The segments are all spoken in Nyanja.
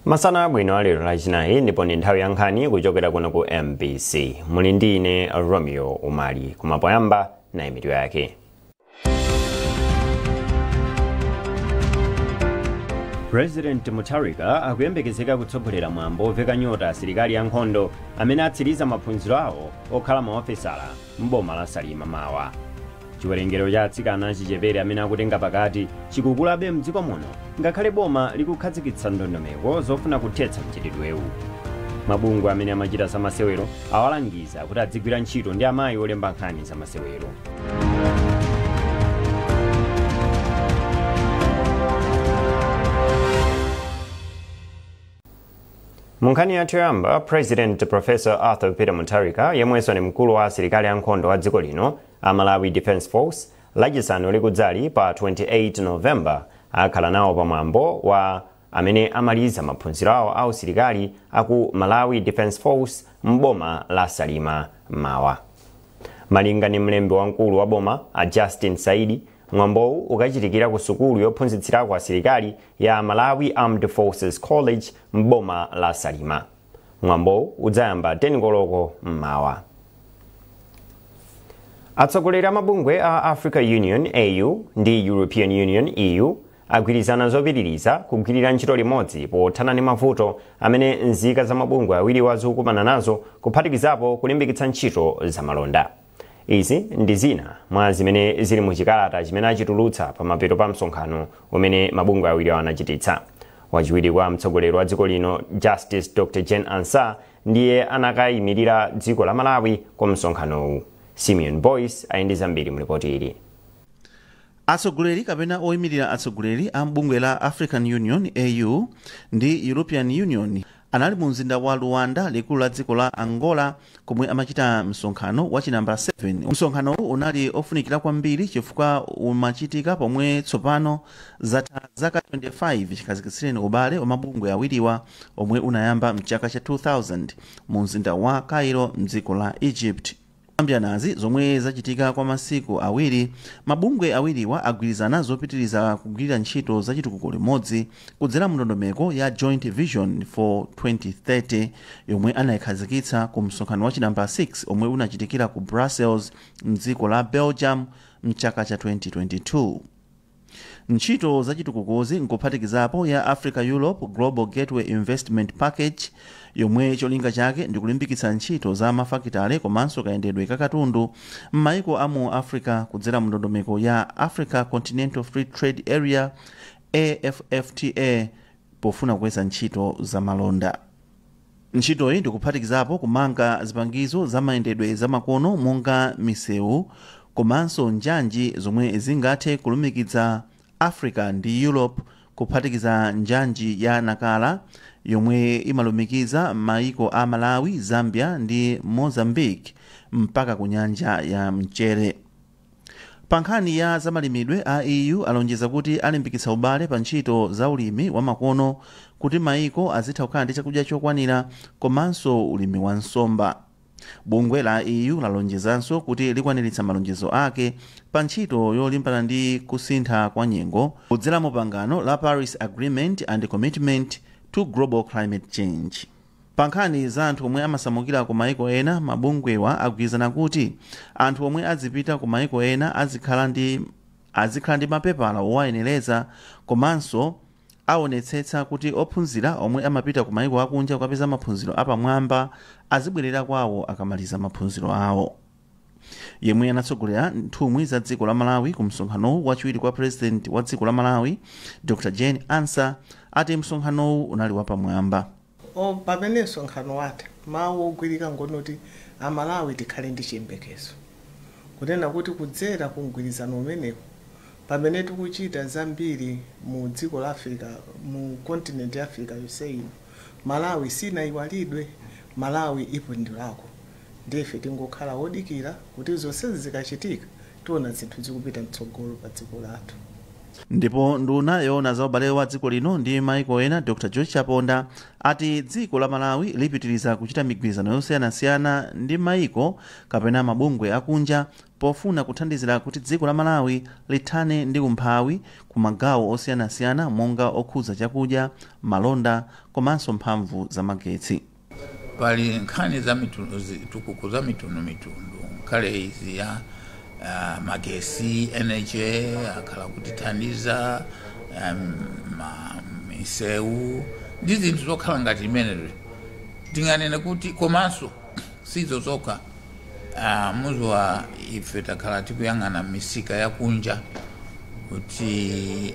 Masana abwino alero Lachinayi, ndipo ndi nthawi ya nkhani kuchokera kuno ku MBC. Muli ndi ine Romeo Umali. Koma poyamba, nayi mitu yake. President Mutharika akuyembekezeka kutsogolera mwambo oveka nyota asilikali ankhondo amene atsiriza maphunziro awo okhala maofesala m'boma la Salima mawa. Chiwerengero cha atsikana achichepere amene akutenga pakati chikukulabe mdziko muno, ngakhale boma likukhazikitsa ndondomeko zofuna kuthetsa mchitidwewu. Mabungwe amene amachita zamasewero awalangiza kuti adzigwira ntchito ndi amayi olemba nkhani zamasewero. Munkhani yathu yoyamba, President Professor Arthur Peter Mutharika, yemwenso ni mkulu wa asilikali ankhondo wa dziko lino a Malawi Defence Force, Lachisanu likudzali pa 28 November akhala nawo pamwambo wa amene amaliza maphunziro awo a usilikali aku Malawi Defence Force m'boma la Salima mawa. Malinga ndi mlembi wamkulu wa boma a Justin Saidi, mwambowu ukachitikira ku sukulu yophunzitsirako asilikali ya Malawi Armed Forces College m'boma la Salima. Mwambowu udzayamba 10 koloko mmawa. Atsogoleri a mabungwe a Africa Union AU ndi European Union EU agwirizana zopitiriza kugwirira ntchito limodzi pothana ndi mavuto amene nzika za mabungwe awiriwa zikukumana nazo, kuphatikizapo kulimbikitsa ntchito zamalonda. Izi ndi zina mwa zimene zili mu chikalata chimene achitulutsa pamapeto pa msonkhano umene mabungwe awiriwa anachititsa. Wachiwiri kwa mtsogoleri wa dziko lino Justice Dr Jane Ansah ndiye anakayimirira dziko la Malawi ku msonkhanowu. Simeon Boyce ali ndi zambiri mu ripoti ili. Atsogoleri kapena oyimirira atsogoleri a bungwe la African Union AU ndi European Union anali mu mzinda wa Luanda, likulu la dziko la Angola, komwe amachita msonkhano wa chinamba 7. Msonkhanowu unali ofunikira kwambiri chifukwa umachitika pomwe tsopano zatha zaka 25 chikhazikitsireni ubale wa mabungwe awiriwa, omwe unayamba mchaka cha 2000 mu mzinda wa Cairo mdziko la Egypt. Zokambiranazi zomwe zachitika kwa masiku awiri, mabungwe awiriwa agwirizana zopitiriza kugwirira ntchito zachitukuko limodzi kudzera mu ndondomeko ya Joint Vision for 2030, yomwe anayikhazikitsa ku msonkhano wa chinamba 6 omwe unachitikira ku Brussels mdziko la Belgium mchaka cha 2022. Ntchito zachitukukozi nkuphatikizapo ya Africa Europe Global Gateway Investment Package, yomwe cholinga chake ndikulimbikitsa ntchito za mafakitale komanso kayendedwe kakatundu m'mayiko a mu Africa kudzera mu ndondomeko ya Africa Continental Free Trade Area AfCFTA, pofuna kukweza ntchito za malonda. Ntchitoyi ndikuphatikizapo kumanga zipangizo za mayendedwe zamakono monga misewu komanso njanji zomwe zingathe kulumikiza Africa ndi Europe, kuphatikiza njanji ya Nakala yomwe imalumikiza maiko a Malawi, Zambia ndi Mozambique mpaka ku Nyanja ya Mchere. Pa nkhani ya zamalimidwe, a EU alonjeza kuti alimbikitsa ubale pa ntchito za ulimi wa makono kuti maiko azitha kukhala ndi chakudya chokwanira komanso ulimi wa nsomba. Bungwe la EU lalonjezanso kuti likwaniritsa malonjezo ake pa ntchito yolimbana ndi kusintha kwa nyengo kudzera mu pangano la Paris Agreement and Commitment to Global Climate Change. Pa nkhani za anthu omwe amasamukira ku maiko ena, mabungwewa agwirizana kuti anthu omwe azipita ku maiko ena azikhala ndi mapepala owayenereza, komanso aonetsetsa kuti ophunzira omwe amapita ku maiko akunja kukapeza maphunziro apamwamba azibwerera kwawo akamaliza maphunziro awo. Yemwe anatsogolera nthumwi za dziko la Malawi ku msonkhanowu, wachiwiri kwa President wa dziko la Malawi Dr Jane Ansah, ati msonkhanowu unali wapamwamba. Pamene msonkhano watha, mawu ogwirika ngonoti Amalawi tikhale ndi chiyembekezo kunena kuti kudzera ku mgwirizano umenewu, pamene tikuchita zambiri mu dziko la Africa, mu continent ya Africa yonse ino, Malawi sinayiwalidwe, Malawi ipindulako. Ndife tingokhala wodikira kuti zonsezi zikachitika, tiona zinthu zikupita mtsogolo pa dziko lathu. Ndipo nduna yoona za ubale wa dziko lino ndi maiko ena, Dr George Chaponda, ati dziko la Malawi lipitiriza kuchita migwirizano yosiyanasiyana ndi maiko kapena mabungwe akunja pofuna kuthandizira kuti dziko la Malawi lithane ndi umphawi ku magawo osiyanasiyana monga okhudza chakudya, malonda komanso mphamvu za magetsi. Pali nkhani za mitundu, zitukuko za mitundumitundu, nkhale izi ya magesi, energy, akhala kutithandiza, misewu ndi zinthu zokhala ngati imenezo. Tinganene kuti komanso sizo zokha, muziwa ife takhala tikuyang'ana misika yakunja kuti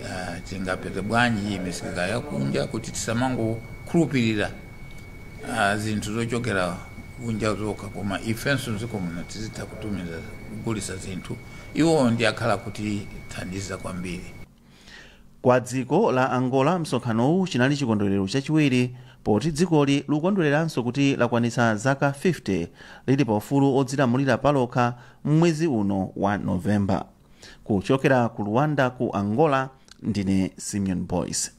tingapeze bwanji misika yakunja kuti tisamangokhulupirira zinthu zochokera kunja zokha, koma ifenso mdziko muno tizitha kutumiza, kugulisa zinthu. Iwo ndi akhala kutithandiza kwambiri. Kwa dziko la Angola, msonkhanowu chinali chikondwerero chachiwiri, poti dzikoli likukondwereranso kuti lakwanitsa zaka 50 lili pa ufulu odzilamulira palokha mwezi uno wa Novemba. Kuchokera ku Luanda ku Angola, ndine Simeon Boyce.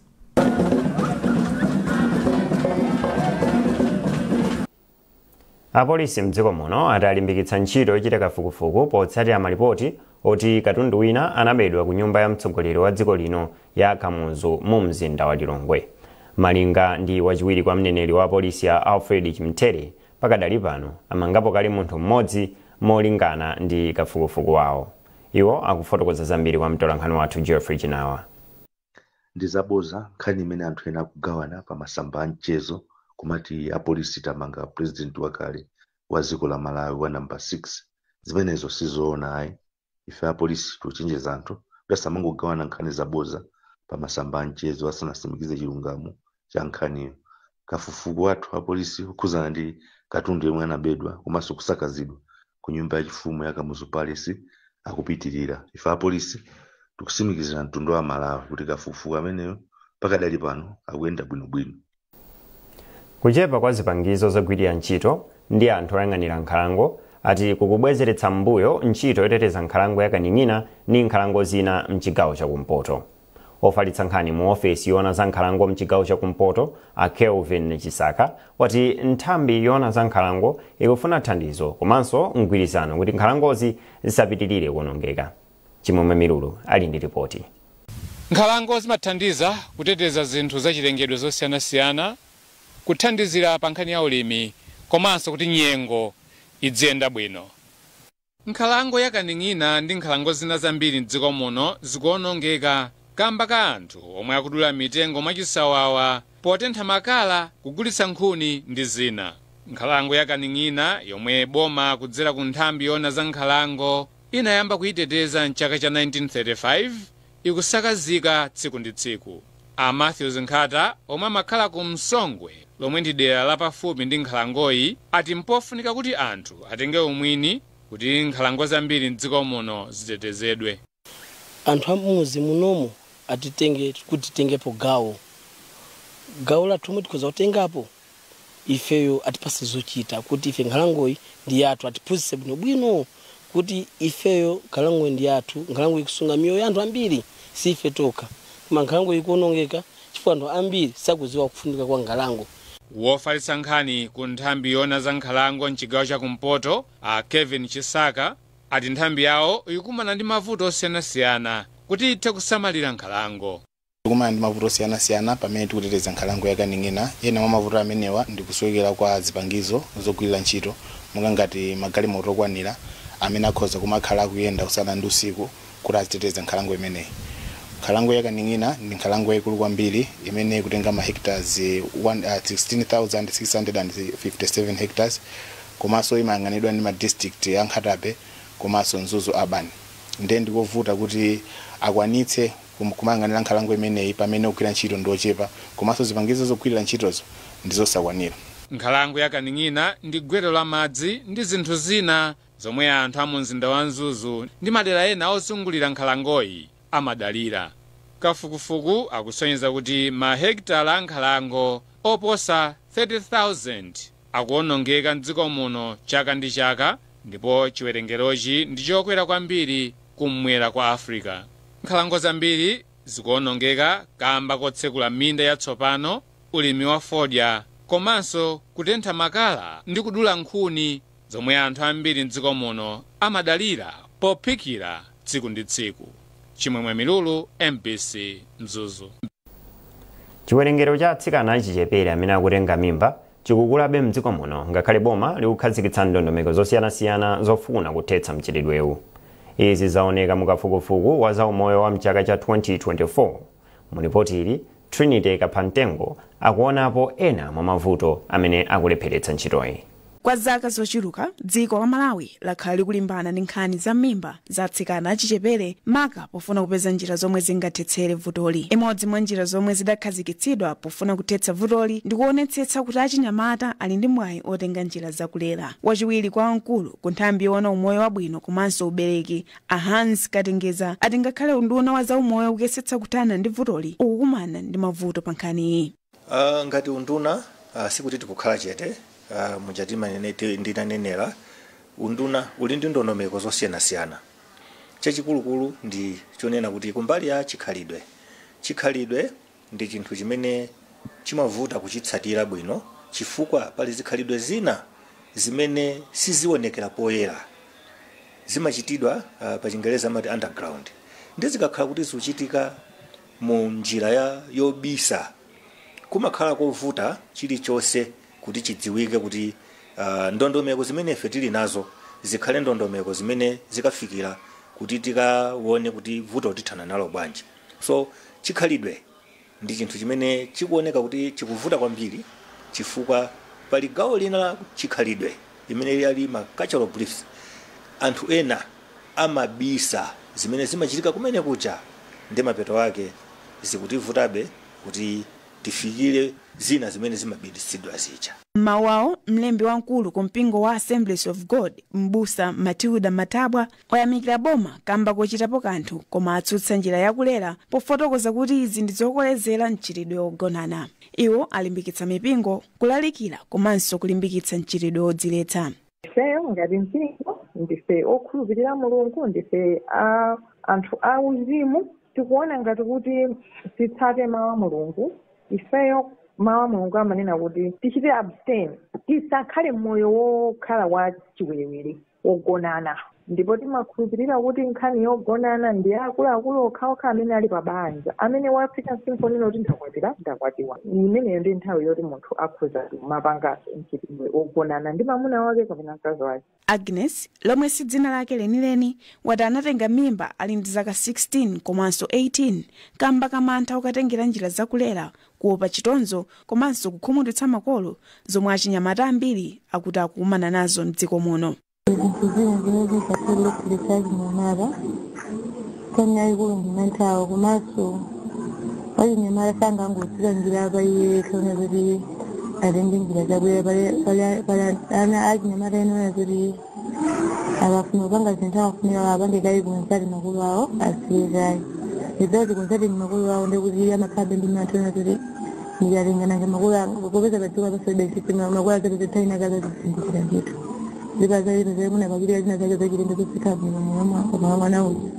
Apolisi mdziko muno atalimbikitsa ntchito yochita kafukufuku potsatira malipoti oti katundu wina anabedwa ku nyumba ya mtsogoleri wa dziko lino ya Kamuzu mu mzinda wa Lilongwe. Malinga ndi wachiwiri kwa mneneri wa polisi ya Alfred Chimtere, pakadali pano amangapo kale munthu mmodzi molingana ndi kafukufuku wawo. Iwo akufotokoza zambiri kwa mtolankhani wathu Geoffrey Chinawa. Ndi zaboza nkhani imene anthu ena akugawana pa masamba a mchezo kumati apolisi tamanga president wakale wa dziko la Malawi wa namba 6. Zimenezo sizoona ayi. Ife apolisi tikuchenjeza anthu kuti asamangogawana nkhani zaboza pa masamba a mchezo asanasimikize chilungamo cha nkhaniyo. Kafukufuku wathu apolisi kukhuzana ndi katundu yemwe anabedwa komanso kusakazidwa ku nyumba yachifumu ya Kamuzu Palace akupitirira. Ife apolisi tikusimikizira mtundu wa Malawi kuti kafukufuku ameneyo pakadali pano akuyenda bwinobwino. Kuchepa kwa zipangizo zogwirira ntchito ndi anthu oyang'anira nkhalango ati kukubwezeretsa mbuyo ntchito yoteteza nkhalango ya Kaning'ina ndi nkhalango zina mchigawo chakumpoto. Ofalitsa nkhani mu ofesi yoona za nkhalango mchigawo chakumpoto, a Kelvin Chisaka, wati nthambi yoona za nkhalango ikufuna thandizo komanso mgwirizano kuti nkhalangozi zisapitirire kuwonongeka. Chimwemwe Milulu ali ndi ripoti. Nkhalango zimathandiza kuteteza zinthu zachilengedwe zosiyanasiyana, kuthandizira pa nkhani ya ulimi komanso kuti nyengo idziyenda bwino. Nkhalango ya Kaning'ina ndi nkhalango zina zambiri mdziko muno zikuwonongeka kamba ka anthu omwe akudula mitengo mwachisawawa potentha makala, kugulitsa nkhuni ndi zina. Nkhalango ya Kaning'ina, yomwe boma kudzera ku nthambi yoona za nkhalango inayamba kuyiteteza mchaka cha 1935, ikusakazika tsiku ndi tsiku. A Matthews Nkhata, omwe amakhala ku Msongwe lomwe ndi dera lapafupi ndi nkhalangoyi, ati mpofunika kuti anthu atenge umwini kuti nkhalango zambiri mdziko muno zitetezedwe. Anthu amuzi munomu atitenge kuti titengepo gawo, gawo lathu omwe tikhoza kutengapo ifeyo, atipase zochita kuti ife nkhalangoyi ndi yathu, atiphunzitse bwinobwino kuti ifeyo nkhalangoyi ndi yathu. Nkhalango ikusunga miyoyo ya anthu ambiri, si ife tokha, koma nkhalango ikuwonongeka chifukwa anthu ambiri sakudziwa kufunika kwa nkhalango. Wofalitsa nkhani ku nthambi yoona za nkhalango mchigawo chakumpoto, a Kevin Chisaka, ati nthambi yawo ikumana ndi mavuto osiyanasiyana kuti ithe kusamalira nkhalango. Tikumana ndi mavuto osiyanasiyana pamene tikuteteza nkhalango ya Kaning'ina. Ena mwa mavuto amenewa ndi kusowekera kwa zipangizo zogwirira ntchito, monga ngati magalimoto okwanira amene akhoza kumakhala akuyenda usana ndi usiku kuti aziteteza nkhalango imeneyi. Nkhalango ya Kaning'ina ndi nkhalango yaikulu kwambiri imene ikutenga ma hectares 16,657 hectares, komanso imayang'anidwa ndi ma district ya Nkhata Bay komanso Mzuzu Urban. Ndiye ndikovuta kuti akwanitse kumayang'anira nkhalango imeneyi pamene ogwira ntchito ndi ochepa komanso zipangizo zogwirira ntchitozo ndi zosakwanira. Nkhalango ya Kaning'ina ndi gwero la madzi ndi zinthu zina zomwe anthu a mu mzinda wa Mzuzu ndi madera ena ozungulira nkhalangoyi amadalira. Kafukufuku akusonyeza kuti mahekitala a nkhalango oposa 30,000 akuwonongeka mdziko muno chaka ndi chaka, ndipo chiwerengerochi ndi chokwera kwambiri kummwera kwa Africa. Nkhalango zambiri Zikuonongeka kamba kotsekula minda yatsopano, ulimi wa fodya, komanso kutentha makala ndi kudula nkhuni zomwe anthu ambiri mdziko muno amadalira pophikira tsiku ndi tsiku. Chimwemwe Milulu, MBC, Mzuzu. Chiwerengero cha atsikana achichepere amene akutenga mimba chikukulabe mdziko muno, ngakhale boma likukhazikitsa ndondomeko zosiyanasiyana zofuna kuthetsa mchitidwewu. Izi zaoneka mukafukufuku wa zaumoyo wa mchaka cha 2024. Mulipoti ili, Trinity Kaphantengo akuonapo ena mwa mavuto amene akulepheretsa ntchitoyi. Kwa zaka zochuluka, dziko la Malawi lakhala likulimbana ndi nkhani za mimba za atsikana achichepere, maka pofuna kupeza njira zomwe zingathetsere vutoli. Imodzi mwa njira zomwe zidakhazikitsidwa pofuna kuthetsa vutoli ndi kuonetsetsa kuti achinyamata ali ndi mwayi otenga njira zakulera. Wachiwiri kwa wamkulu ku nthambi yoona umoyo wabwino komanso ubereki, a Hans Katengeza, ati ngakhale unduna wa zaumoyo kuyesetsa kuthana ndi vutoli, ukukumana ndi mavuto pa nkhaniyi. Ngati unduna, sikuti tikukhala chete. Muja ndinanenera, unduna uli ndi ndondomeko zosiyanasiyana. Chachikulukulu ndi chonena kuti kumbali ya chikhalidwe, chikhalidwe ndi chinthu chimene chimavuta kuchitsatira bwino, chifukwa pali zikhalidwe zina zimene sizionekera poyera, zimachitidwa pa Chingereza amati underground. Ndi zikakhala kuti zikuchitika mu njira ya yobisa, kumakhala kovuta chilichonse kuti chidziwike, kuti ndondomeko zimene ife tili nazo zikhale ndondomeko zimene zikafikira kuti tikaone kuti vuto tithana nalo bwanji. So chikhalidwe ndi chinthu chimene chikuoneka kuti chikuvuta kwambiri, chifukwa pali gawo lina la chikhalidwe limene lili ma cultural beliefs. Anthu ena amabisa zimene zimachitika kumene kuja, ndi mapeto ake zikutivutabe kuti tifikire zina zimene zimabisidwa zija. M'mawu awo, mlembi wamkulu ku mpingo wa Assemblies of God, Mbusa Matilda Matabwa, wayamikira boma kamba kochitapo kanthu, koma atsutsa njira yakulera pofotokoza kuti izi ndi zokolezera mchitidwe wogonana. Iwo alimbikitsa mipingo kulalikira komanso kulimbikitsa mchitidwe wodziletsa. Ifeyo ngati mpingo ndife okhulupirira Mulungu, ndife a anthu a uzimu. Tikuona ngati kuti titsate mawu a Mulungu. Ifeyo mawu a Mulungu amanena kuti tichite abstain, tisakhale mmoyo wokhala wa chiwerewere wogonana, ndipo timakhulupirira kuti nkhani yogonana ndi akuluakulu okhaokha amene ali pa banja, amene wafika msinkhu onena kuti ndakwatira, ndakwatiwa. Imeneyo ndi nthawi yoti munthu akhoza kumapanganso mchitidwe wogonana ndi mwamuna wake kapena mkazi wake. Agnes, lomwe si dzina lake lenileni, wati anatenga mimba ali ndi zaka 16 komanso 18 kamba kamantha okatengera njira zakulera, kuopa chitonzo komanso kukhumudwitsa makolo, zomwe achinyamata ambiri akuti akukumana nazo mdziko muno. Zinthu zina zimene zingakhale achinyamata, nkhani yayikulu ndi manthawo, komanso wachinyamata sangangotsika njira pa iye yekha kuti atenge njira zakulera. Pali ana achinyamata ena kuti akafuna kupanga zinthu, amafunika apange kayi consult makolo awo, asiye kayi. Without consulting makolo awo, ndikuti amakhala ndi mantha ena kuti ndikatenga makolo anga, popeza padziko pasalibe system, makolo azapeza nthawi ina akazazizindikira ndithu, zipazalipo muna pakuti zina zake zachilendo zosikhala bwino moyo mwana uyu.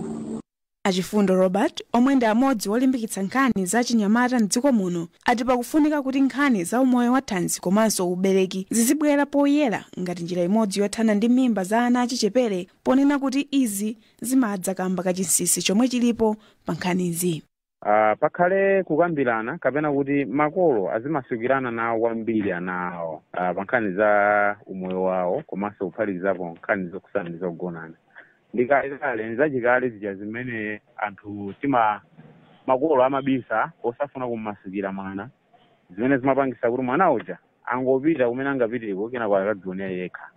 Achifundo Robert, omwe ndi amodzi wolimbikitsa nkhani za chinyamata mdziko muno, ati pakufunika kuti nkhani za umoyo wa thanzi komanso ubereki zizibwera poyera ngati njira imodzi yothana ndi mimba za ana achichepere, ponena kuti izi zimadza kamba kachinsinsi chomwe chilipo pa nkhanizi. Pakhale kukambirana kapena kuti makolo azimasukirana nawo kwambiri ana awo pa nkhani za umoyo wawo, komanso kuphatikizapo nkhani zokhudzana ndi zogonana. Ndikalekale, nzachikale zija zimene anthu tima makolo amabisa posafuna kummasukira mwana, zimene zimapangisa kuti mwana uja angopita kumene angapiteko, kenako akadzionera yekha.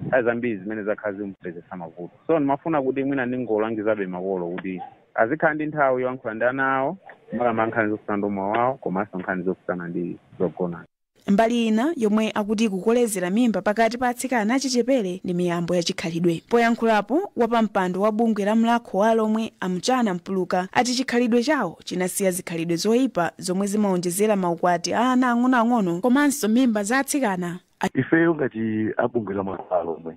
Nthawi zambiri zimene zakhala zimupezesa mavuto. So ndimafuna kuti mwina ndingolangizabe makolo kuti azikhala ndi nthawi yoyankhula ndi ana awo, makamaka nkhani zokhudzana ndi umoyo wawo komanso nkhani zokhudzana ndi zogonana. Mbali ina yomwe akuti kukolezera mimba pakati pa atsikana achichepere ndi miyambo yachikhalidwe. Poyankhulapo, wapampando wa bungwe la Mlakho wa Lomwe, Amchana Mpuluka, ati chikhalidwe chawo chinasiya zikhalidwe zoyipa zomwe zimawonjezera maukwati a ana ang'onoang'ono komanso mimba za atsikana. Ifeyo ngati abungwe la Mlakho wa Lomwe,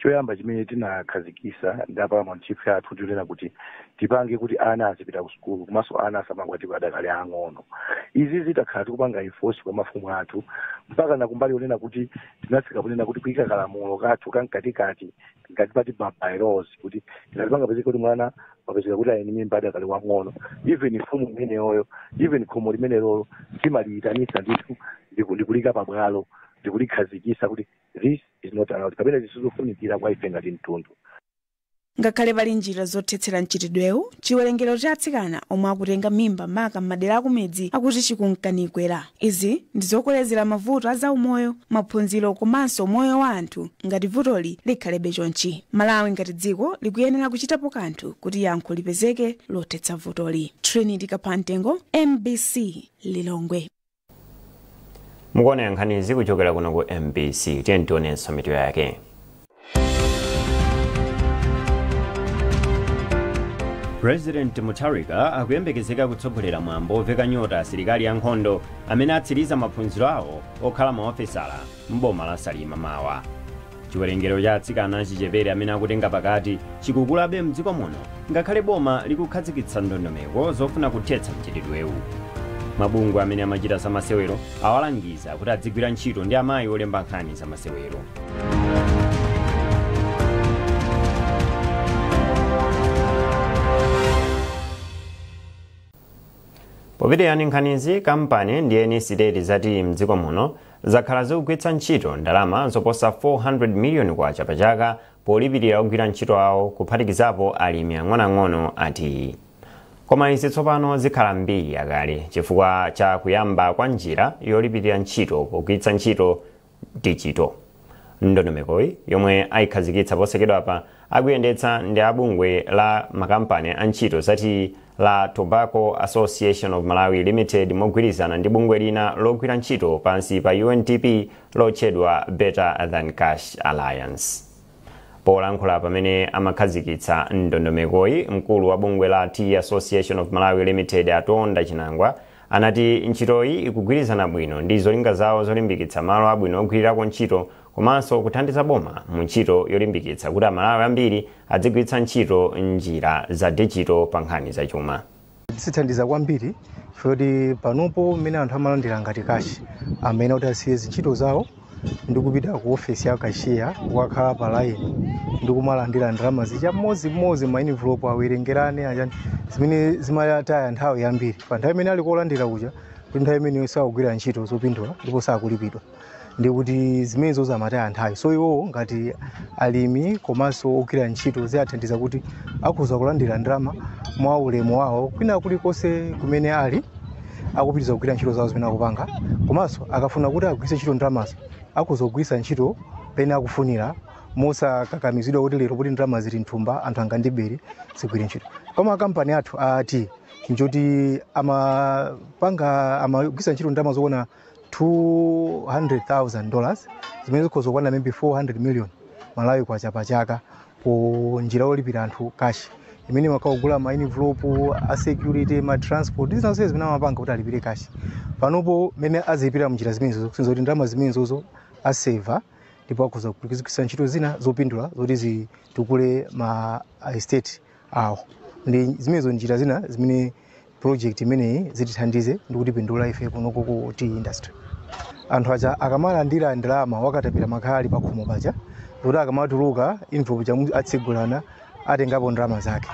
Choyamba chimene tinakhazikisa ndi paramount chief athu tinena kuti tipange kuti ana azipita ku sukulu, komanso ana asamakwatiwe adakali ang'ono. Izi zitakhala tikupanga enforce kwa mafumu athu mpaka na kumbali yonena kuti tinafika kunena kuti kuyika kalamulo kathu kamkatikati ngati pati bylaws kuti tinatipanga pezeka kuti mwana wapezeka kuti ali ndi mimba adakali wang'ono, even mfumu imeneyoyo, even khomo limenelolo timaliyitanisa ndithu ndikulika pabwalo, ndikulikhazikisa kuti this is not allowed kapena zisizofunikira kwa ife ngati mtundu. Ngakhale pali njira zothetsera mchitidwewu, chiwerengero cha atsikana omwe akutenga mimba maka m'madera akumidzi akuti chikunkanikwera. Izi ndi zokolezera mavuto a zaumoyo, maphunziro komanso moyo wa anthu ngati vutoli likhalebe chonchi. Malawi ngati dziko likuyenera kuchitapo kanthu kuti yankho lipezeke lothetsa vutoli. Trinity Kaphantengo, MBC, Lilongwe. Mukuona nkhanizi kuchokera kuno ku MBC. Tiye tionenso mitu yake. President Mutharika akuyembekezeka kutsogolera mwambo oveka nyota asilikali ankhondo amene atsiriza maphunziro awo okhala maofesala m'boma la Salima mawa. Chiwerengero cha atsikana achichepere amene akutenga pakati chikukulabe mdziko muno ngakhale boma likukhazikitsa ndondomeko zofuna kuthetsa mchitidwewu. Mabungwe amene amachita zamasewero awalangiza kuti adzigwira ntchito ndi amayi olemba nkhani zamasewero. Popitiyani nkhanizi, kampani ndi eni siteti zati mdziko muno zakhala zikugwiritsa ntchito ndalama zoposa 400 miliyoni kwacha pa chaka polipirira ogwira ntchito awo, kuphatikizapo alimi ang'onoang'ono ati. Koma izi tsopano zikhala mbiri yakale chifukwa cha kuyamba kwa njira yolipirira ntchito pogwiritsa ntchito digital. Ndondomekoyi yomwe ayikhazikitsa posachedwapa akuyendetsa ndi abungwe la makampani a ntchito zati la Tobacco Association of Malawi Limited mogwirizana ndi bungwe lina logwira ntchito pansi pa UNDP lotchedwa Better Than Cash Alliance. Polankhula pamene amakhazikitsa ndondomekoyi, mkulu wa bungwe la Tea Association of Malawi Limited Atonda Chinangwa anati ntchitoyi ikugwirizana bwino ndi zolinga zawo zolimbikitsa malo abwino ogwirirako ntchito komanso kuthandiza boma mu ntchito yolimbikitsa kuti Amalawi ambiri adzigwiritsa ntchito njira za digital pa nkhani zachuma. Zithandiza kwambiri kuti panopo mmene anthu amalandira ngati cash, amene kuti asiye zintchito zawo ndi kupita ku ofesi ya cashier kukakhala pa line ndi kumalandira ndalama zija mmodzimmodzi ma envelope awerengerane achani, zimene zimataya nthawi yambiri. Pa nthawi imene ali kolandira kuja, kuti nthawi imeneyo sakugwira ntchito zopindula ndipo sakulipidwa, ndi kuti zimenezo zamataya nthawi. So iwowo ngati alimi komanso ogwira ntchito ziyathandiza kuti akhoza kulandira ndalama mwa ulemu wawo kwina kulikonse kumene ali, akupitiriza kugwira ntchito zawo zimene akupanga, komanso akafuna kuti agwiritse ntchito ndalamazo akhoza kugwiritsa ntchito pene akufunira mosakakamizidwa kuti lero kuti ndalama zili mthumba anthu angandibere zigwire ntchito. Koma kampani athu ati nchoti amapanga amagwiritsa ntchito ndalama zokwana $200,000 zimene zikhoza kukwana maybe 400 million Malawi kwacha pa chaka po njira yolipira anthu cash, imene makagula ma envelope a security, ma transport ndi zina zonse zimene amapanga kuti alipire cash. Panopo mene azilipira mnjira zimenezo kusonyeza kuti ndalama zimenezozo aseva ndipo akhoza kugwiritsa ntchito zina zopindula zoti zitukule ma estate awo. Ndi zimenezo njira zina zimene project imeneyi zitithandize ndi kutipindula ife kunoko ku tea industry. Anthu aja akamalandira ndalama wakatapira makhali pa khomo paja, zoti akamatuluka envelope chamu atsegulana atengapo ndalama zake.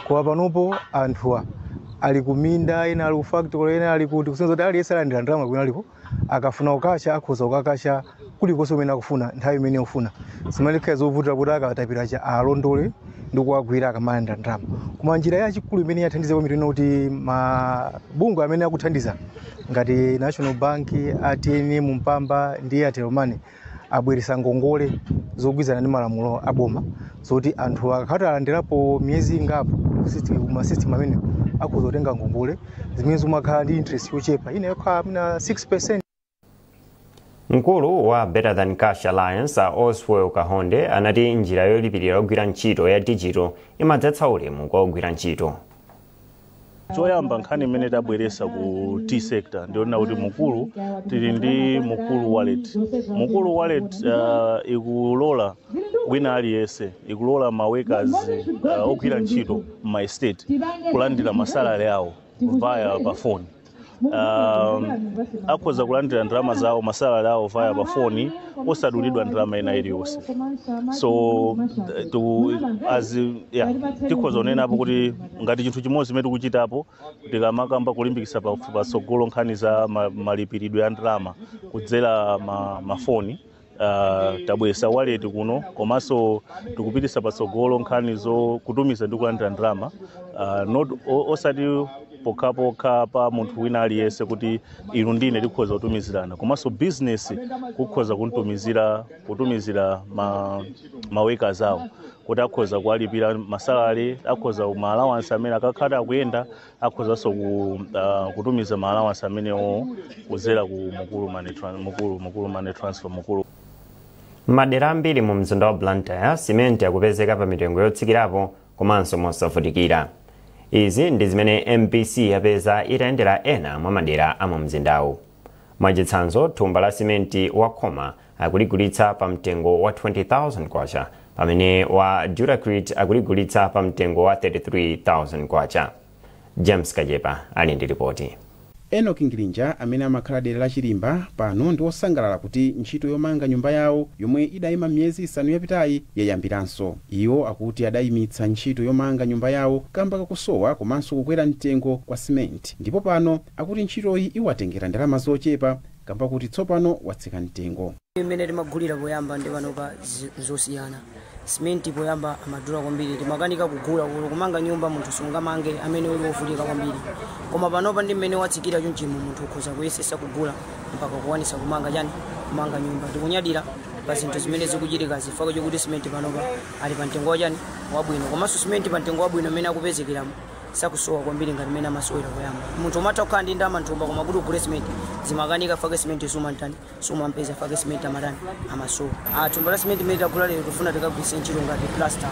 Koma panopo anthuwa ali kuminda, ena ali ku factory, ena ali kuti, kusonyeza kuti aliyense alandira ndalama kwina aliko, akafuna kukasha akhoza kukakasha kulikonse kumene akufuna nthawi imene akufuna. Zimalikhala zovuta kuti akatapira cha alondole ndi kuwagwira akamalandira ndalama. Koma njira yachikulu imene yathandiza kwambiri ndi kuti mabungwe amene akuthandiza ngati National Bank, ATM, Mpamba ndi Airtel Money abweresa ngongole zogwirizana ndi malamulo aboma zoti anthu akakhala alandirapo miyezi ingapo ma system amene akhoza kutenga ngongole zimene zimakhala ndi interest yochepa ina yokhala mina 6%. Mkulu wa Better Than Cash Alliance Oswell Kahonde anati njira yolipirira ogwira ntchito ya digital imadzetsa ulemu kwa ogwira ntchito. Choyamba, nkhani imene tabweresa ku tea sector ndiona kuti Mukulu, tili ndi Mukulu Wallet. Mukulu Wallet ikulola wina aliyense, ikulola ma workers ogwira ntchito ma estate kulandira ma salary awo via pa phone. Akhoza kulandira ndalama zawo, ma salary awo, via pa foni, osadulidwa ndalama ina iliyonse. So to, as yeah, tikhoza kunenapo kuti ngati chinthu chimodzi chimene tikuchitapo tikamakamba kulimbikitsa patsogolo nkhani za malipiridwe ya ndalama kudzera mafoni, tabweresa wallet kuno, komanso tikupitisa patsogolo nkhani zo kutumiza ndi kulandira ndalama, not osati pokhapokha pa munthu wina aliyense, kuti inu ndine tikhoza kutumizirana, komanso business kukhoza kutumizira ma workers awo, kuti akhoza kuwalipira ma salary, akhoza ma allowance amene akakhala akuyenda, akhozanso kutumiza ma allowance amenewo kudzera ku Mukulu Money Transfer, Mukulu. Madera ambiri mu mzinda wa Blantyre, simenti akupezeka pa mitengo yotsikirapo komanso mosavutikira. Izi ndi zimene MBC yapeza itayendera ena mwa madera a mu mzindawu. Mwachitsanzo, thumba la simenti wa Khoma akuligulitsa pa mtengo wa 20,000 kwacha, pamene wa Duracrete akuligulitsa pa mtengo wa 33,000 kwacha. James Kajepa ali ndi ripoti. Enoch Ngilinja, amene amakhala dera la Chilimba pano, ndi wosangalala kuti ntchito yomanga nyumba yawo yomwe idayima miyezi 5 yapitayi yayambiranso. Iwo akuti adayimitsa ntchito yomanga nyumba yawo kamba kakusowa komanso kukwera mtengo kwa simenti, ndipo pano akuti ntchitoyi iwatengera ndalama zochepa kamba kuti tsopano watsika mtengo. Imene timagulira poyamba ndi panopa zosiyana. Simenti poyamba amadula kwambiri, timakanika kugula. Kulo kumanga nyumba munthu sungamange amene uli wovutika kwambiri, koma panopa ndi mmene watsikira chonchimo, munthu ukhoza kuyesesa kugula mpaka kuwanisa kumanga chani, kumanga nyumba. Tikunyadira pa zinthu zimene zikuchitika zifukwa chokuti simenti panopa ali pa mtengo wachani, wabwino. Komanso simenti pa mtengo wabwino mmene akupezekeramo, sakusowa kwambiri ngati mmene amasowera poyamba. Munthu umatha kukhala ndi ndalama mthumba, koma kuti ugule simenti zimakanika, fake simenti sumantani, sumampeza, fake simenti amatani, amasowa. Thumba la simenti imene tagula lero tifuna tikagwiritse ntchito ngati plaster,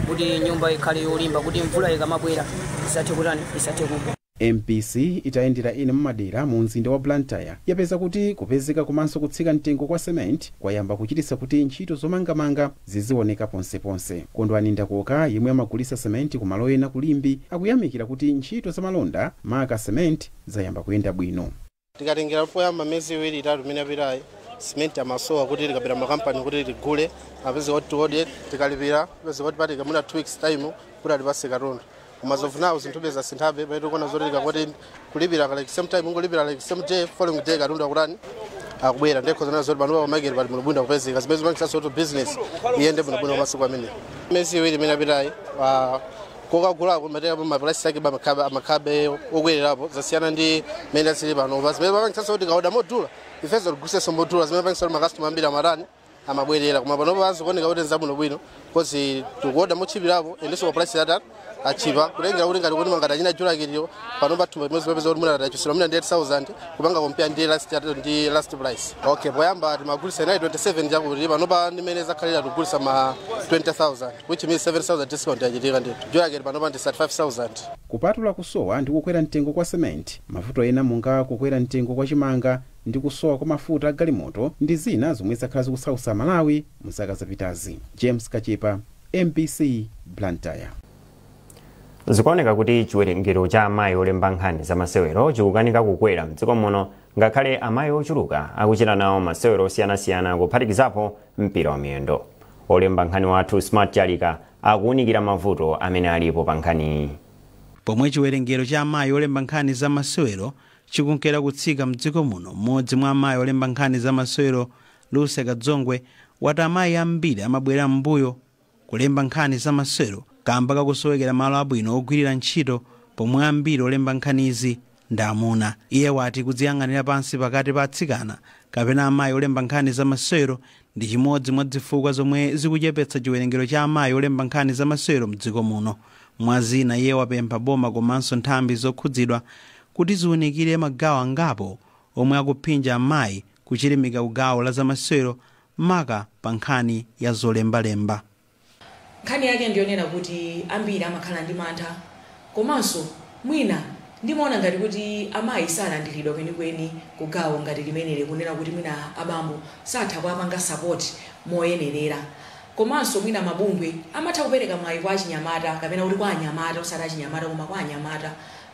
kuti nyumba ikhale yolimba, kuti mvula ikamabwera isathe kutani, isathe kugwa. MBC itayendera ena mumadera mu mzinda wa Blantyre yapeza kuti kupezeka komanso kutsika mtengo kwa cement kwayamba kuchititsa kuti ntchito zomangamanga zizioneka ponseponse. Kondwani Ndakoka, yemwe amagulitsa cement kumalo ena kulimbi, akuyamikira kuti ntchito zamalonda, maka cement, zayamba kuyenda bwino. Tikatengera poyamba, miyezi 2, 3 imene yapitayi, simenti amasowa, kuti tikapita makampani kuti tigule, apeze kuti tiode, tikalipira, apeze kuti patika muna 2 weeks time kuti atipase katundu. Koma zovunawo zinthu zasinthabe, pamene tikuona zoti tikangoti kulipira like same time, ungolipira like same day, following day katundu akutani, akubwera. Ndekho zona zoti panopa pamaketi pali bwinobwino kupezeka, zimene zimapangitsanso kuti business iyende bwinobwino masiku amene. Miyezi 2 imene yapitayi, kokagulako mateka ma price ake amakhabe okwererapo, zasiyana ndi mmene zili pano, zimene pamangitsanso kuti tikaoda modula, ifenso tigulisenso modula, zimene pangitsa kuti ma customer ambiri amatani, amabwerera. Koma panopa pazikuoneka kuti nzabwinobwino, 'cause tikuoda motchipirapo, endenso pa price yatani, achipa, kutengera kuti ngati kuti mangati achina Duracrete panopa thumba limodzi popeza kuti muna tachusira muna ndi 8000 kupanga compare ndi last price. Okay, poyamba timagulisa inali 27 chakuti, panopa ndimene zakhalira tikugulisa ma 20,000, which means 7000 discount yachitika ndithu. Duracrete panopa ndi 35,000. Kupatula kusowa ndi kukwera mtengo kwa cement, mavuto ena monga kukwera mtengo kwa chimanga ndi kusowa kwa mafuta agalimoto ndi zina zomwe zakhala zikusautsa Malawi mu zaka zapitazi. James Kachepa, MBC, Blantyre. Zikuoneka kuti chiwerengero cha amayi olemba nkhani za masewero chikukanika kukwera mdziko muno, ngakhale amayi ochuluka akuchita nawo masewero osiyanasiyana, kuphatikizapo mpira wa miyendo. Olemba nkhani wathu Smart Chalika akuwunikira mavuto amene alipo pa nkhaniyi. Pomwe chiwerengero cha amayi olemba nkhani za masewero chikunkera kutsika mdziko muno, mmodzi mwa amayi olemba nkhani za masewero, Luse Kadzongwe, wati amayi ambiri amabwera m'mbuyo kulemba nkhani za masewero kamba kakusowekera malo abwino ogwirira ntchito, pomwe ambiri olemba nkhanizi ndi amuna. Iye wati kudziyang'anira pansi pakati pa atsikana kapena amayi olemba nkhani za masewero ndi chimodzi mwa zifukwa zomwe zikuchepetsa chiwerengero cha amayi olemba nkhani za masewero mdziko muno. Mwazina, iye wapempha boma komanso nthambi zokhudzidwa kuti ziwunikire magawo angapo omwe akuphinja amayi kuchilimika kugawo la zamasewero, maka pa nkhani ya zolembalemba. Nkhani yake ndiyonena kuti ambiri amakhala ndi mantha, komanso Mwina ndimaona ngati kuti amayi salandiridwa kwenikweni kugawo ngati limeneli, kunena kuti mwina abambo satha kuapanga support moyenerera. Komanso mwina mabungwe amatha kupereka mwayi kwa achinyamata, kapena kuti kwa anyamata, osati achinyamata koma kwa anyamata,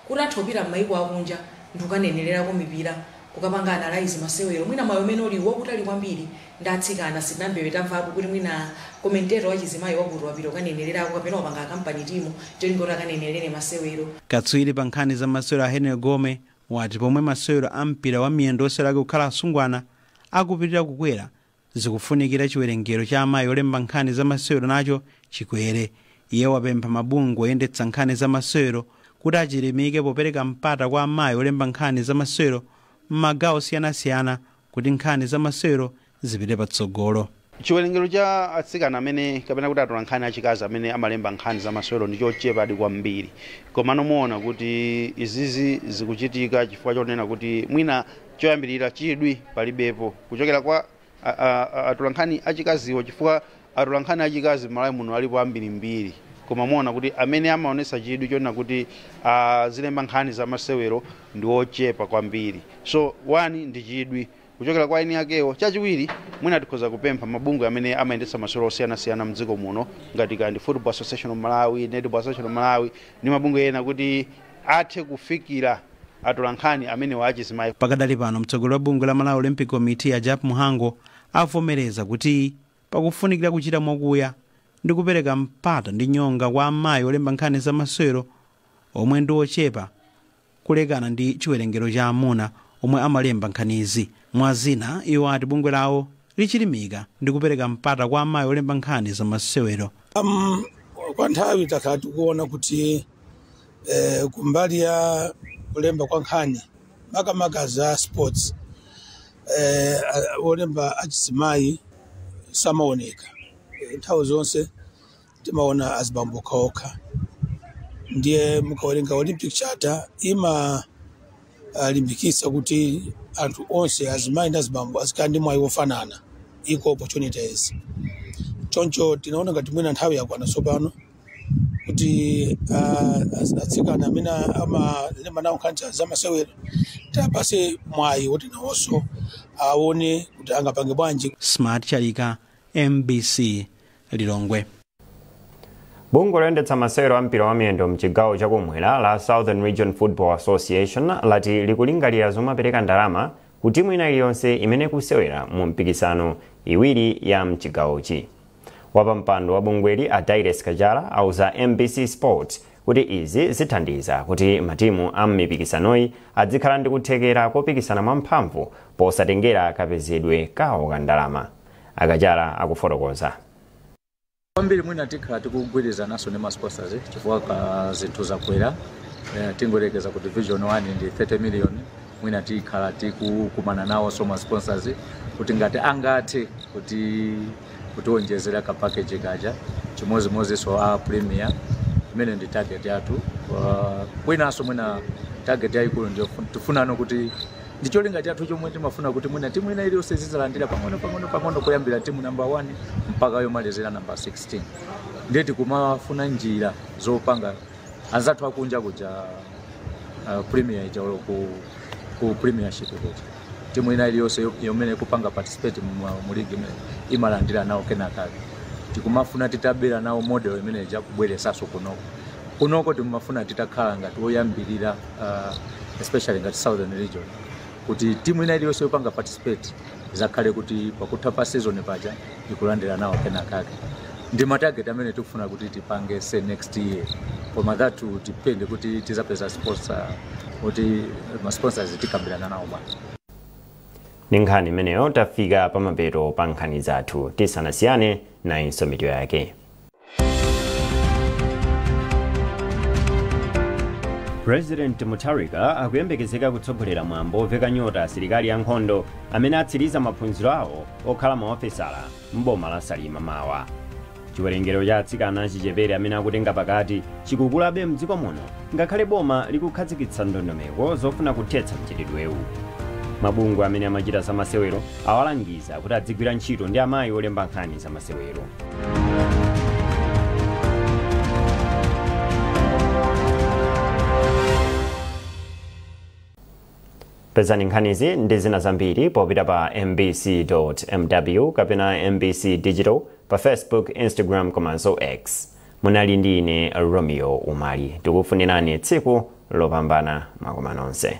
kuti atha kupita m'mayiko akunja ndi kukanenererako mipira, kukapanga analyze masewero. Mwina mwayi umene uli wakutali kwambiri ndi atsikana. Sitinambewe tamvapo kuti mwina commentator wachizimayi wakuti wapita kukanenererako kapena wapanga kampani timu cholinga kuti akanenerere masewero. Katswiri pa nkhani za masewero a Henry Gome wati pomwe masewero a mpira wa miyendo osewera kukhala asungwana akupitirira kukwera, zikufunikira chiwerengero cha amayi olemba nkhani za masewero nacho chikwere. Iye wapempha mabungwe oyendetsa nkhani za masewero kuti achilimike popereka mpata kwa amayi olemba nkhani za masewero m'magawo osiyanasiyana kuti nkhani za masewero zipite patsogolo. Chiwerengero cha atsikana amene kapena kuti atola nkhani achikazi amene amalemba nkhani za masewero ndi chochepadi kwambiri, koma nomuona kuti izizi zikuchitika chifukwa chonena kuti mwina choyambirira chidwi palibepo kuchokera kwa atola nkhani achikaziwo, chifukwa atola nkhani achikazi m'Malawi muno alipo ambirimbiri, koma muona kuti amene amaonesa chidwi chonena kuti azilemba nkhani za masewero ndi ochepa kwambiri. So one ndi chidwi kuchokera kwa eni akewo. Chachiwiri, mwina tikhoza kupempha mabungwe amene amayendetsa masewero osiyanasiyana mdziko muno ngati kandi Football Association of Malawi, Netball Association of Malawi ndi mabungwe ena kuti athe kufikira atola nkhani amene wachizimayi. Pakadali pano mtsogoleri wa bungwe la Malawi Olympic Committee a Japp Mhango avomereza kuti pakufunikira kuchita mwakuya ndi kupereka mpata ndi nyonga kwa amayi olemba nkhani za masewero omwe ndi ochepa kulekana ndi chiwerengero cha amuna omwe amalemba nkhanizi. Mwazina, iwo ati bungwe lawo lichilimika ndi kupereka mpata kwa amayi olemba nkhani za masewero. Kwa nthawi takhala tikuona kuti kumbali ya kulemba kwa nkhani makamaka za sports, olemba achizimayi samaoneka. Nthawi zonse timaona azibambo okhaokha. Ndiye mukawerenga Olympic Charter imalimbikitsa kuti anthu onse azimayi ndi azibambo azikhala ndi mwayi wofanana, equal opportunities. Choncho tinaona ngati mwina nthawi yakwana tsopano kuti atsikana amene amalemba nawo nkhani za masewero tiwapatse mwayi woti nawonso aone kuti angapange bwanji. Smart Chalika, MBC, Lilongwe. Bungwe loyendetsa masewero a mpira wa miyendo mchigawo chakumwera la Southern Region Football Association lati likulingalira zomapereka ndalama ku timu ina iliyonse imene kusewera mu mpikisano iwiri ya mchigawochi. Wapampando wa bungweli a Dailes Kajala auza MBC Sports kuti izi zithandiza kuti matimu a mmipikisanoyi adzikhala ndi kuthekera kopikisana mwamphamvu posatengera kapezedwe kawo ka ndalama. Akajala akufotokoza. Kwambiri mwina tikhala tikugwirizananso ndi ma sponsors chifukwa ka zinthu zakwera. Tingoyerekeza ku Division 1 ndi 30 million, mwina tikhala tikukumana nawo so ma sponsors kuti ngati angathe kuti kutiwonjezera ka package kaja, chimodzimodzinso a Premier imene ndi target yathu. Kwinanso mwina target yayikulu ndiyo tifunano kuti ndi cholinga chathu chomwe timafuna kuti mwina timu ina iliyonse zizalandira pang'ono pang'ono pang'ono kuyambira timu number 1 mpaka yomalizira number 16. Ndiye tikumafuna njira zopanga anzathu akunja kuja Premier ija ku Premiership kuja timu ina iliyonse yomene kupanga participate mu league imene imalandira nawo kenakake. Tikumafuna titabera nawo model imene ija kubweresanso kunoko. Kunoko timafuna titakhala ngati woyambirira, especially ngati Southern Region, kuti timu ina iliyonse yopanga participate zakhale kuti pakutha pa season paja ikulandira nawo kenakake. Ndi ma target amene tikufuna kuti tipange se next year, koma that will depend kuti tizapeza sponsor, kuti ma sponsors tikambirana nawo bwana. Ndi nkhani imeneyo tafika pamapeto pa nkhani zathu. Tisanasiyane nayinso mitu yake. President Mutharika akuyembekezeka kutsogolera mwambo oveka nyota asilikali ankhondo amene atsiriza maphunziro awo okhala maofesala m'boma la Salima mawa. Chiwerengero cha atsikana achichepere amene akutenga pakati chikukulabe mdziko muno ngakhale boma likukhazikitsa ndondomeko zofuna kuthetsa mchitidwewu. Mabungwe amene amachita zamasewero awalangiza kuti adzigwira ntchito ndi amayi olemba nkhani zamasewero. Pezani nkhanizi ndi zina zambiri popita pa mbc.mw kapena MBC Digital pa Facebook, Instagram komanso X. Munali ndi ine, Romeo Umali. Tikufunirani tsiku lopambana, makoma nonse.